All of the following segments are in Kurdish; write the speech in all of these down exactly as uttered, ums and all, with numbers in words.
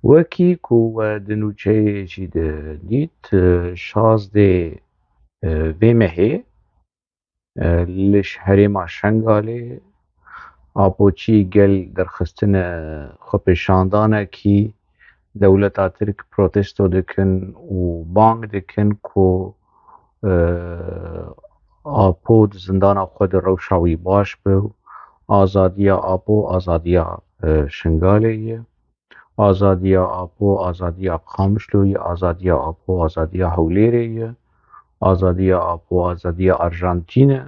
Wekî ku we di nûçeyê jî de dît, e, şazdê, e, vê mehê, e, li ş-, herêma Şengalê Apoçî gel derxistine xwepêşandanekî dewleta Tirk protesto dikin û bang dikin ku, e, Apo di zindana xwe de rewşa wî baş be û azadiya Apo azadiya, e, Şengalê ye. Azadiya Apo azadiya Qamişlo ye, azadiya Apo azadiya Hewlêrê ye, azadiya Apo azadiya Arjantîn e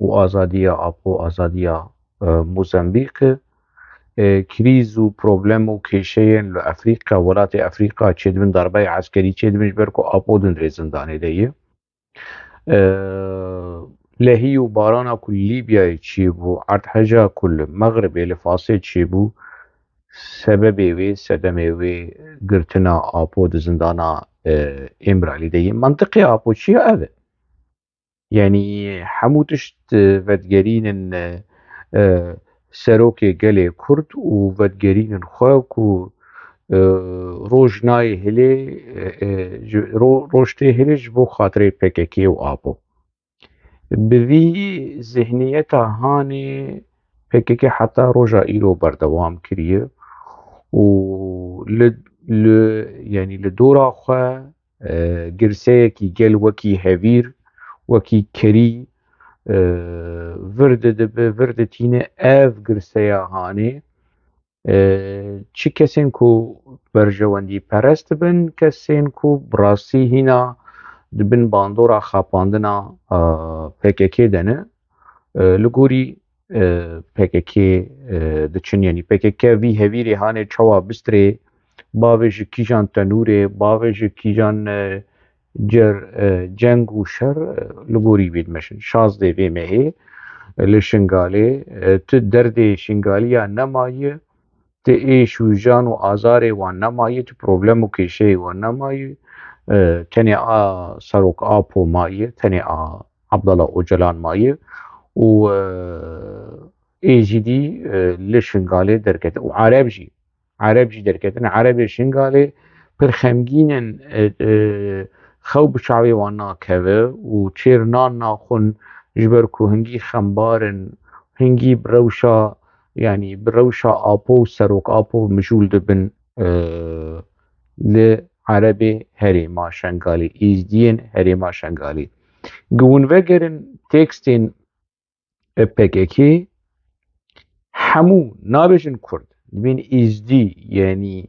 û azadiya Apo azadiya, e, Mozambîq e. E, krîz û problem û kêşeyên li Efrîka, welatê Efrîka çêdibin, darbeya eskerî çêdibin ji ber ku Apo di nirê zindanê de ye. E, lehî û barana ku li Lîbyayê çêbû, erdheja ku li Mexribê, li Fasê çêbû, sebebê wê, sedemê wê girtina Apo di zindana, e, Îmralî de ye. Mantiqê Apo çi ye? Ev e. Yanî hemû tişt, e, vedigerînin, e, e, serokê gelê Kurd û vedigerînin xwe ku, e, roj nayê hilê, e, e, ji, ro-, roj tê hilê ji bo xatirê P K K û Apo. Bi vî zihniyeta hanê P K K heta roja îro berdewam kiriye û li, li, yanî li dora xwe, e, girseyekî gel wekî hevîr, wekî kerî, e, vir didibe, vir ditîne. Ev girseya hanê, e, çi kesên ku berjewendî perest bin, kesên ku bi rastî hîna di bin bandora xapandina, e, P K K de ne, e, li gorî, e, P K K, e, diçin. Yanî P K K vî hevîrê hanê çawa bistrê, bavê ji kîjan tenûrê, bavê ji kîjan, e, cer-, e, ceng û şer, e, li gorî wê dimeşin. Şazdê vê mehê, e, li Şingalê, e, tu derdê Şingaliya nemaye, ti êş û jan û azarê wan nemaye, ti problem û kêşeyê wan nemaye. E, tenê a Serok Apo maye, tenê a Abdullah Ocalan maye û, e, Êzidî, e, li Şingalê derketin û Ereb jî, Ereb jî derketin. Erebê Şingalê pir xemgîn in, e, e, xew bi çavê wan nakeve û çêr nan naxwin, ji ber ku hingî xembar in, hingî bi rewşa, yanî bi rewşa Apo û Serok Apo mijûl dibin, e, li Erebê herêma Şengalê, Êzdiyên herêma Şengalê. Gi hûn vegerin tekstên, e, P K K, hemû nabêjin Kurd, dibên Êzdî, yanî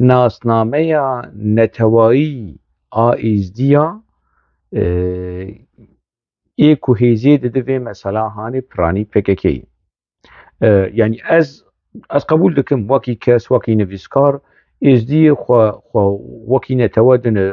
nasnameya netewayî a Êzdiya, e, ê ku hêzê dide vê mesela hanê piranî P K K ye. E, yanî ez, ez qebûl dikim wekî kes, wekî nivîskar, Êzdiyê xwe, xwe wekî netewe dine,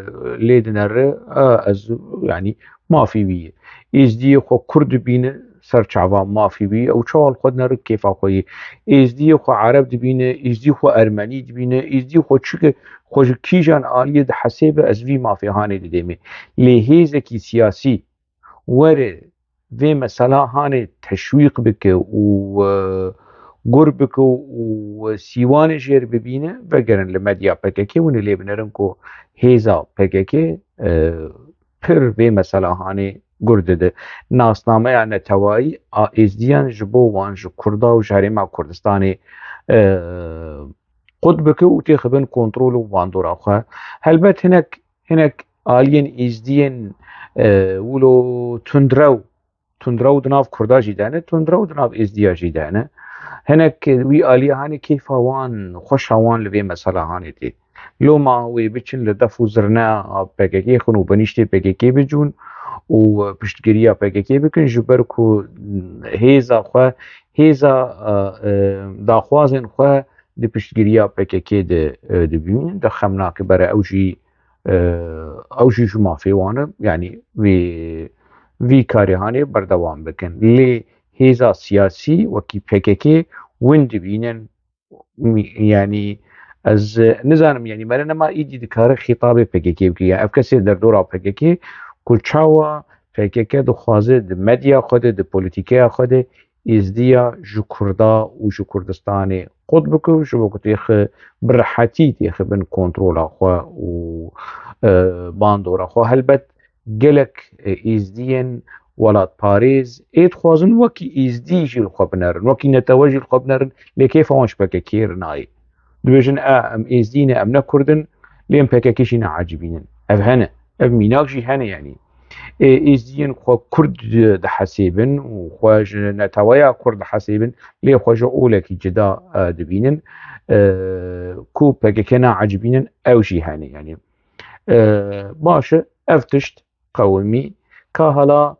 lê dinere, e, ez, yanî mafî wî ye. Êzdiyê xwe Kurd dibîne, ser çava mafî wî ye. Ew çawa li xwe dinere, kêfa xwe ye. Êzdiyê xwe Ereb dibîne, Êzdî xwe Ermenî dibîne, Êzdî xwe çi ke, xwe ji kîjan aliyê dihesêbe, ez vî mafê hanê didême. Lê hêzekî siyasî were vê mesela hanê teşwîq bike û, e, gur bike û sîwanê jêr bibîne, vegerin li medya P K K, hûn ê lê binerin ku hêza P K K, e, pir vê mesela hanê gur dide. Nasnameya netewayî a Êzdiyan ji bo wan, ji Kurda û ji Herêma Kurdistanê, e, qut bike û têxibin kontrol û bandora xwe. Helbet hinek, hinek aliyên Êzdiyên, e, wilo tundrew, tundrew di nav Kurda jî de ne, tundrew di nav Êzdiya jî de ne. Hinek wî aliya hanê kêfa wan, xweşa wan li vê mesela hanê tê. Loma wê biçin li def û zirne a P K K xin û benîştê P K K bicûn û piştgiriya P K K bikin, ji ber ku hêza xwe, hêza, e, e, daxwazên xwe di piştgiriya P K K de, e, dibînin, di xem nake bere ew jî, e, ew jî ji mafê wan e, yanî vê, vî karê hanê berdewam bikin. Lê hêza siyasî wekî P K K win dibînin, yanî ez nizanim, yanî mere nema îdî dikare xîtabê P K K bike. Ya ev kesê derdora P K K ku çawa P K K dixwaze di medya xwe de, di polîtîkeya xwe de Êzdiya ji Kurda û ji Kurdistanê qut bike û ji bo ku têxi bi rehetî têxi bin kontrola xwe û, e, bandora xwe. Helbet gelek, e, êzdiyên welatparêz ê dixwazin wekî êzdî jî li xwe binerin, wekî netewe jî li xwe binerin, lê kêfa wan ji P K K re nayê. Dibêjin, e, em êzdî ne, em ne kurd in, lê em P K K jî neecibînin. Ev hene. Ev mînak jî hene, yanî. Ê, êzdiyên xwe kurd dihesêbin û xwe ji neteweya kurd dihesêbin, lê xwe ji olekî cida, e, dibînin. E, ku P K K neecibînin, ew jî hene, yanî. E, baş e, ev tişt qewimî. Ka hala,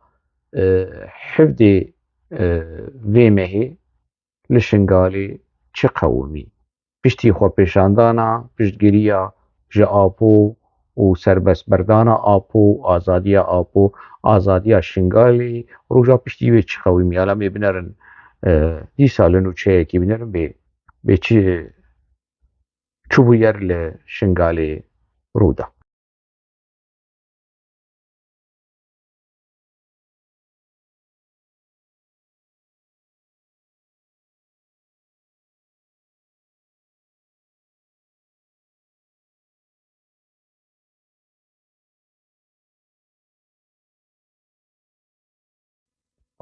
e, hevdê, e, vê mehê li Şingalê çi qewimî? Piştî xwepêşandana piştgiriya ji Apo û serbestberdana Apo, azadiya Apo, azadiya Şingalê, roja piştî wê çi qewimî? Hala em ê binerin, e, dîsa li nûçeyekê binerin bê, bê çi, çi bûyer li Şingalê rû da.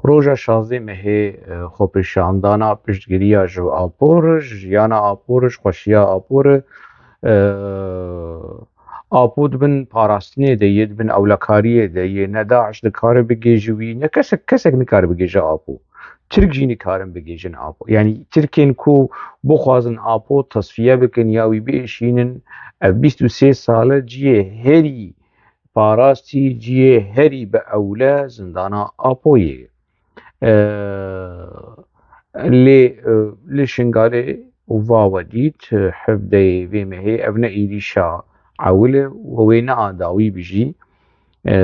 Roja şazdeh mehê, e, xwepêşandana piştgiriya ji Apo re, jiyana Apo re, ji xweşiya Apo re, e, Apo di bin parastinê de yê, di bin ewlekariyê de yê, ne DAIŞ dikare bigihêje wî, ne kesek, kesek nikare bigihêje Apo. Tirk jî nikarin bigihêjin Apo. Yanî Tirkên ku bixwazin Apo tesfiye bikin ya wî biêşînin, ev bîst û sê sal e cihê herî parastî, cihê herî bi ewle zindana Apoyê ye. E, lê, e, li Şingalê û va we dît, e, hevdeyê vê mehê, ev ne êrîşa ewil e û wê ne a dawî bi jî, e,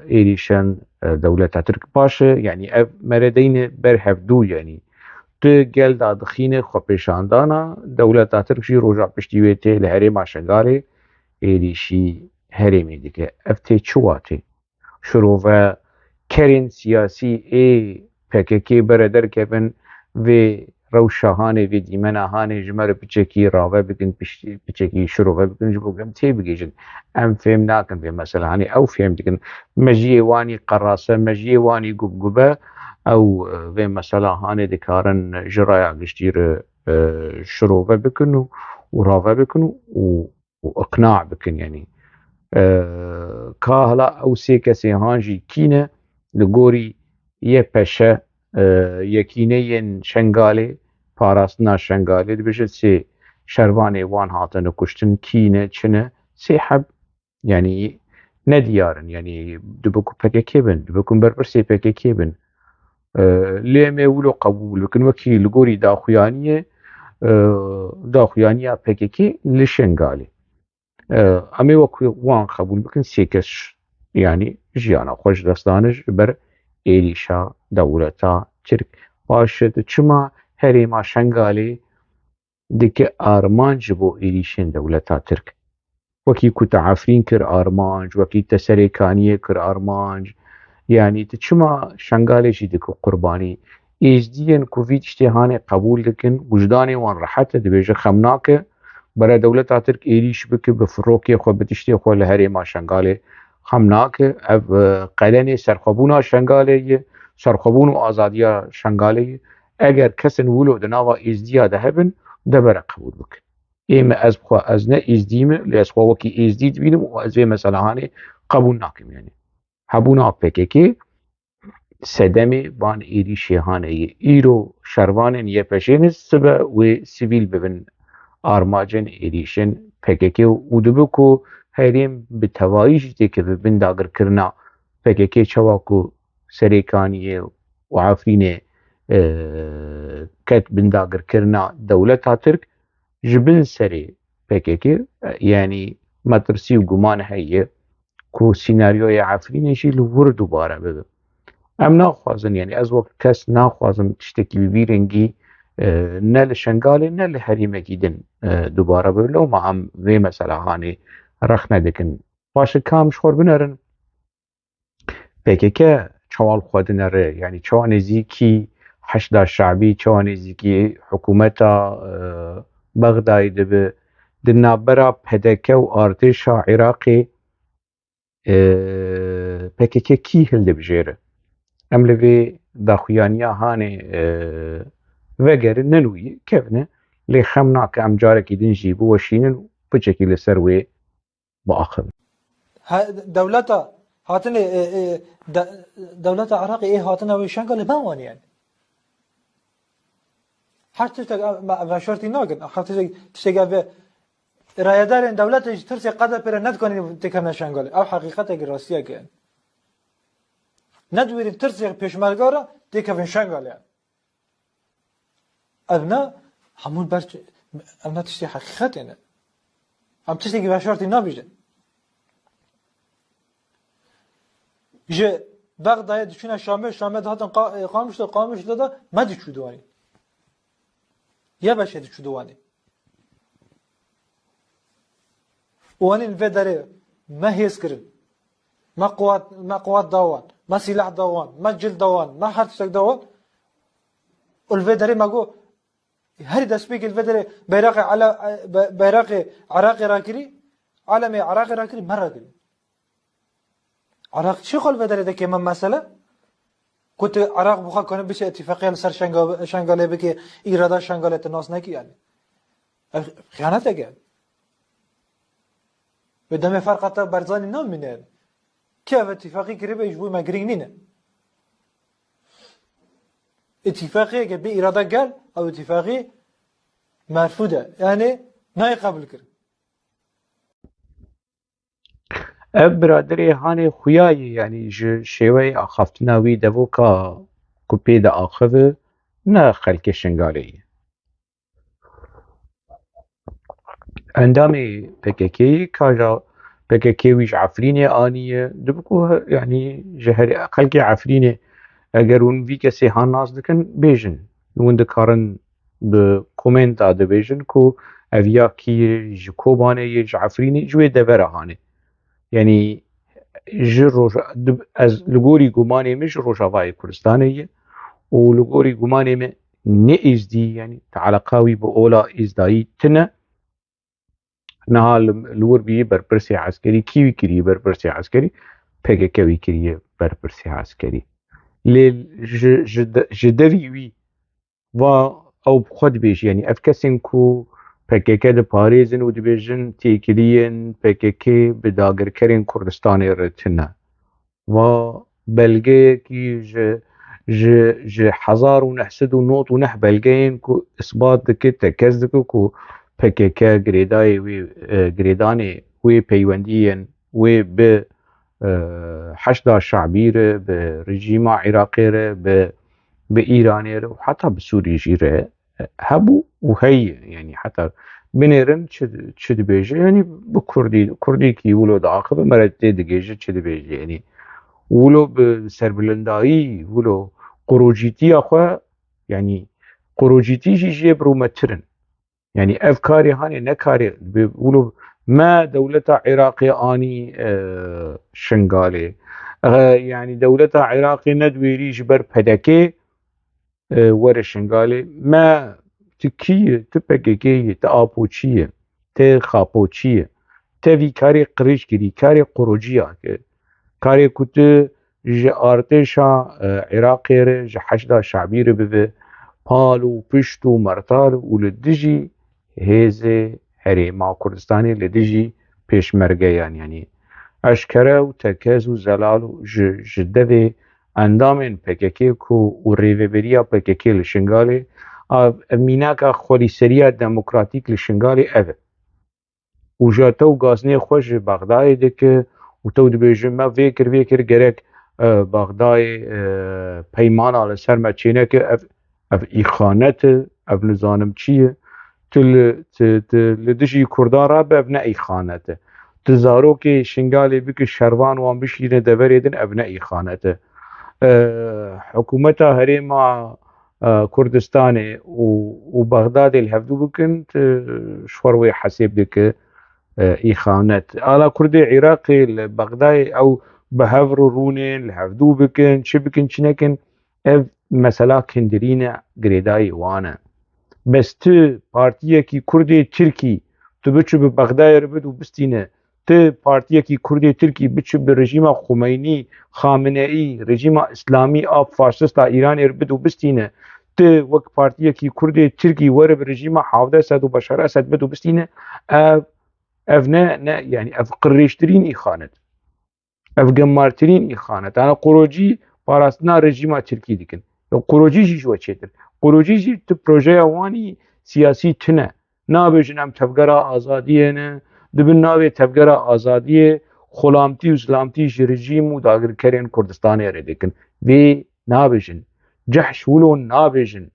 êrîşên, e, dewleta Tirk baş e, yanî ev mere deyne ber hevdû, yanî tu gel dadixîne xwepêşandana, dewleta Tirk jî roja piştî wê tê li herêma Şingalê êrîşî herêmê dike. Ev tê çi watê? Şirove kerên siyasî ê P K K bere derkevin, vê rewşa hanê, vê dîmena hanê ji me re piçekî rave bikin, piştî piçekî şirove bikin, ji bo ku em têbigihêjin. Em fêm nakin vê mesela hanê, ew fêm dikin. Mejiyê wanî qerase, mejiyê wanî gubgube, ew, e, vê mesela hanê dikarin ji raya giştî re, e, şirove bikin û, û rave bikin û, û û iqna bikin, yanî. E, ka hala ew sê kesê han jî kî ne? Li gorî Y P Ş, e, Yekîneyên Şengalê, Parastina Şengalê, dibêje sê şervanê wan hatine kuştin, kî ne, çi ne? Sê heb, yanî ne diyar in, yanî dibe ku P K K bin, dibe ku berpirsê P K K bin. E, lê em ê wilo qebûl bikin, wekî li gorî daxuyaniyê, e, daxuyaniya P K K li Şengalê. E, em ê wekî wan qebûl bikin, sê kes, yanî jiyana xwe ji dest dane ji ber êrîşa dewleta Tirk. Baş e, tu çima herêma Şengalê dike armanc ji bo êrîşên dewleta Tirk? Wekî ku te Efrîn kir armanc, wekî te Serêkaniyê kir armanc, yanî tu çima Şengalê jî dike qurbanî? Êzdiyên ku vî tiştê hanê qebûl dikin, wijdanê wan rehet e, dibêje xem nake, bere dewleta Tirk êrîş bike, bi firokê xwe, bi tiştê xwe li herêma Şengalê xem nake. Ev, e, qelenê serxwebûna Şengalê ye, serxwebûn û azadiya Şengalê ye. Eger kesên wilo di nava êzdiya de hebin, de bere qebûl bike. Ê me, ez xwe, ez ne êzdî me, lê ez xwe wekî êzdî dibînim û ez vê meselehanê qebûl nakim, yanî. Hebûna P K K sedemê van êrîşê hane ye. Îro şervanên Y P Ş'ê ne, sibe wê sivîl bibin armacên êrîşên P K K û dibe ku herêm bi tevayî jî têkeve bin dagirkirina P K K, çawa ku Serêkaniyê û Efrînê, e, ket bin dagirkirina dewleta Tirk, ji bin serê P K K, e, yanî metirsî û guman heye ku sînaryoya Efrînê jî li wir dubare bibe. Em naxwazin, yanî ez wek kes naxwazim tiştekî bi vî rengî, e, ne li Şengalê ne li herêmekî din, e, dubare bibe. Lewma em vê mesela hanê rexne dikin. Paşê ka em ji xwe binerin, P K K çawa li xwe dinere, yanî çawa nêzîkî Heşda Şabî çawa nêzîkî hikûmeta, e, Bexdayê dibe, di navbera P D K û artêşa Iraqê, e, P K K kî hildibijêre? Em li vê daxuyaniya hanê, e, vegerin, ne nûyî, kevin e, lê xem nake em carekî din jî biweşînin û piçekî li ser wê biaxivin. Ha, dewleta hatine, e, e, de-, dewleta Iraqê ê hatine wê Şengalê me wanî yani. Her tiştek em, em veşartî nakin. Her tiştek, tiştek ev rayedarên dewletê ji tirsê qede pêre nedikanin têkevine Şengalê. Ev heqîqetekî rastiyek e. Nedwêrin tirsê pêşmerga re têkevin Şengalê. Ev ne hemû ber, ev ne tiştê heqîqetê ne. Em tiştekî veşartî nabîjin. Ji Bexdayê diçûne Şamê, Şamê dihatin Qa-, e, Qamişlo, Qamişlo de me diçû diwanî. Ye beşê diçû diwanî. Û anîn vê derê me hêz kirin. Me quwat, me quwat da wan. Me sîlah da wan. Me cil da wan. Me her tiştek da wan. Û li vê derê me got, herî destpêkê li vê derê beyraqê Ele-, be-, beyraqê Iraqê rakirî, alemê Iraqê rakirî, me rakirî. Iraq çi xwe li vê derê dike me mesele? Ku tu Iraq bi xwe kane biçe îtîfaqiya li ser Şenga-, Şengalê bike, îrada Şengalê tu nas nekî yani. Ev xiyanetek e. Wê demê ferqa te Barzanî namîne. Kê ev îtîfaqî kiribe ji bo me girîng nîne. Îtîfaqiyeke bê îrada gel, ew îtîfaqî merfûd e. Yani nayê qebûl kirin. Ev biraderê hanê xuya ye, yanî ji şêweyê axaftina wî devoka ku pê diaxive, ne xelkê Şingalê ye. Endamê P K K yê, ka ja P K K wî ji Efrînê aniye, dibe ku he-, yanî ji her xelkê Efrînê, eger hûn vî kesê han nas dikin, bêjin. Hûn dikarin bi komenta de bêjin ku ev ya kî ye, ji Kobanê ye, ji Efrînê, ji wê devera hanê. Yanî ji roja, di-, ez li gorî gumanê min ji Rojavayê Kurdistanê ye û li gorî gumanê min ne êzdî, yanî tealaqa wî bi ola êzdayî tune. Niha li, li wir bî berpirsê eskerî, kî wî kiriye berpirsê eskerî? P K K wî kiriye berpirsê eskerî. Lê ji, ji de-, ji derî wî va ew bi xwe dibêje, yanî ev kesên ku P K K diparêzin û dibêjin têkiliyên P K K bi dagirkerên Kurdistanê re tune. Va belgeyekî ji, ji, ji hezar û neh sed û nod û neh belgeyên ku isbat dike, tekez dike ku P K K girêdayê wê, e, girêdanê wê peywendiyên wê bi, e, Heşda Şabî re, bi rejîma Iraqê re, bi, bi Îranê re û heta bi Sûrî jî re hebû û heye. Yanî heta binêrin çi, çi dibêje, yanî bi kurdî, kurdîkî wilo diaxive, me re tê digêje çi dibêje. Yanî wilo bi serbilindayî, wilo qurocîtiya xwe, yanî qurocîtî jî jê bi rûmetir in. Yanî ev karê hanê ne karê, bi wilo me dewleta Iraqê anî, e, Şingalê. E, yanî dewleta Iraqê ne diwêrî ji ber P D K, e, were Şingalê. Me, tu kî yî, tu P K K yî, tu Apo çi yî, tu Xapo çi yî? Te vî karê qirêj kirî, karê qurociya kir. Karê ku tu ji artêşa, e, Iraqê re, ji Heşda Şabî re bibe pal û pişt û mertal û li dijî hêzê Herêma Kurdistanê, li dijî pêşmergeyan, yanî eşkere û tekez û zelal û ji, ji devê endamên P K K ku û rêveberiya P K K li Şingalê, ev, ev mînaka xwelîseriya demokratîk li Şingalê ev e. Û ja tew gaznê xwe ji Bexdayê dike û tew dibêje, me vê kir, vê kir, gerek, e, Bexdayê, e, peymana li ser me çêneke, ev, ev îxanet e, ev nizanim çi ye. Tu li, tu, tu li dijî Kurdan rabe, ev ne îxanet e. Tu zarokê Şingalê bike, şervan wan bişîne deverê din, ev ne îxanet e. E, hikûmeta herêma, e, Kurdistanê û, û Bexdadê li hevdû bikin, tu ji xwe re wê hesêb dike, e, îxanet. Ala Kurdê Iraqê li Bexdayê ew bi hev re rûnên, li hevdû bikin, çi bikin, çi nekin, ev mesela kindirîne girêdayî wan e. Bes tu partiyekî Kurdê Tirkî, tu biçû bi Bexdayê re bid û bistîne, tu partiyekî Kurdê Tirkî biçû bi rejîma Xumeynî, Xameneî, rejîma Îslamî a faşista Îranê re bid û bistîne, tu wek partiyekî Kurdê Tirkî were bi rejîma Havdesed û Beşar Esed bid û bistîne, ev, ev ne, ne, yani ev qirrêjtirîn îxanet. Ev gemartirîn îxanet. Yani qurocî parastina rejîma Tirkî dikin. Ya qurocî jî ji we çêtir. Qurocî jî tu projeya wanî siyasî tune. Nabêjin em tevgera azadiyê ne, di bin navê tevgera azadiyê xulamtî û zilamtî ji rejîm û dagirkerên Kurdistanê re dikin. Vê nabêjin. Cehş wilo nabêjin.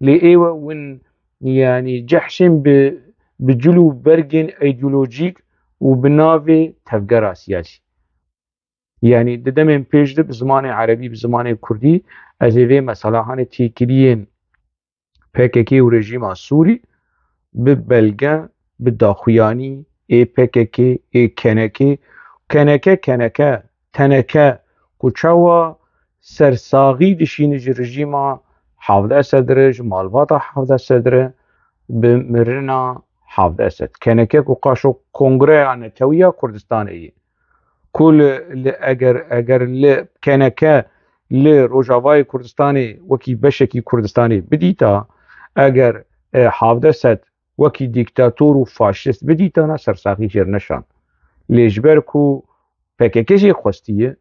Lê ê we win, yani cehşên bi, bi cil û bergên îdeolojîk û bi navê tevgera siyasî. Yani di demên pêş de bi zimanê erebî, bi zimanê kurdî ez ê vê mesela hanê têkiliyên P K K û rejîma Sûrî bi belge, bi daxuyanî ê P K K, ê K N K, K N K, K N K, T N K ku çawa sersaxî dişîne ji rejîma Havdesed re, ji malbata Havdesed re, bi mirina Havdesed. K N K ku qaşo Kongreya Netewiya Kurdistanê ye. Ku li, li eger, eger li K N K li Rojavayê Kurdistanê wekî beşekî Kurdistanê bidîta, eger, e, Havdesed wekî dîktator û faşist bidîtana, sersaxî jêr neşan. Lê ji ber ku P K K jê xwestiye,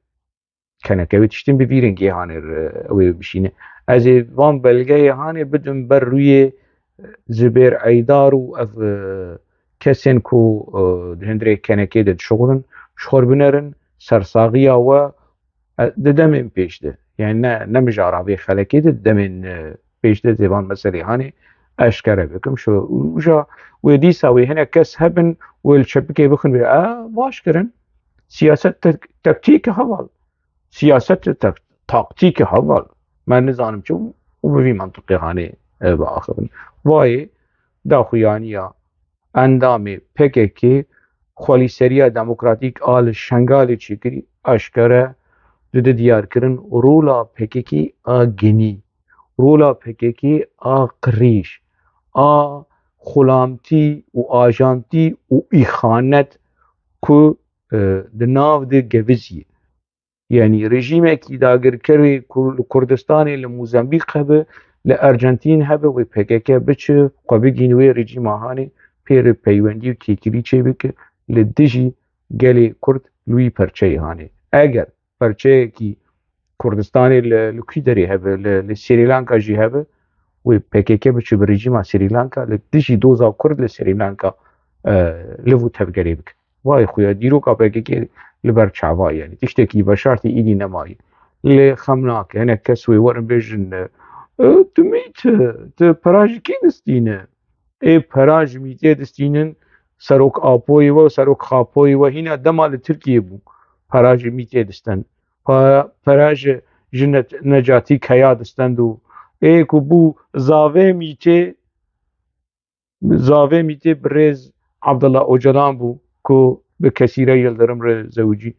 K N K wê tiştên bi vî rengê hanê re ew ê bişîne. Ez ê van belgeyê hanê bidim ber rûyê Zubêr Eydar û ev, e, kesên ku, e, di hundirê K N K de dişuxulin, ji xwe binerin, sersaxiya we, e, di demên pêş de. Yani ne, ne mijara vê xelekê de, di demên, e, pêş de zêvan meselê hanê eşkere bikim. Şu, uja wê dîsa wê hinek kes hebin, wê li çepikê bixin wê, e, baş kirin. Siyaset tek-, tektîk heval. Siyaset tek-, taktîk heval. Me nizanim çi û bi vî mantiqê hanê, e, biaxivin. Vayê daxuyaniya endamê P K K xwelîseriya demokratîk a li Şengalê çêkirî eşkere dide diyar kirin. Rola P K K a genî, rola P K K a qirîj, a xulamtî û ajantî û îxanet ku, e, di nav de gevizî. Yani rejîmekî dagirkerê ku li Kurdistanê, li Mozambîk hebe, li Arjantîn hebe, wê P K K biçe, xwe bigihîne wê rejîma hanê, pê re peywendî û têkilî çêbike, li dijî gelê Kurd li wî perçeyê hanê. Eger perçeyekî Kurdistanê li, li kî derê hebe, li, li Srî Lanka jî hebe, wê P K K biçe bi rejîma Srî Lanka, li dijî doza Kurd li Srî Lanka, e, liv û tevgerê bike. Vay xuya, dîroka P K K li ber çava, yani tiştekî veşartî îdî nemayî. Lê xem nake, hinek kes wê werin bêjin, e, tu mît, tu pera ji kî distîne? Ê pera ji mîtê distînin, serok Apoyê we û serok Xapoyê we hîna dema li Tirkiyê bû. Pera ji mîtê distend. Pa-, pera ji, ji ne-, Necatî Keya distend û ê ku bû zavê mîtê, zavê mîtê birêz Abdullah Ocalan bû ku bi Kesîre Yildirim re zewicî.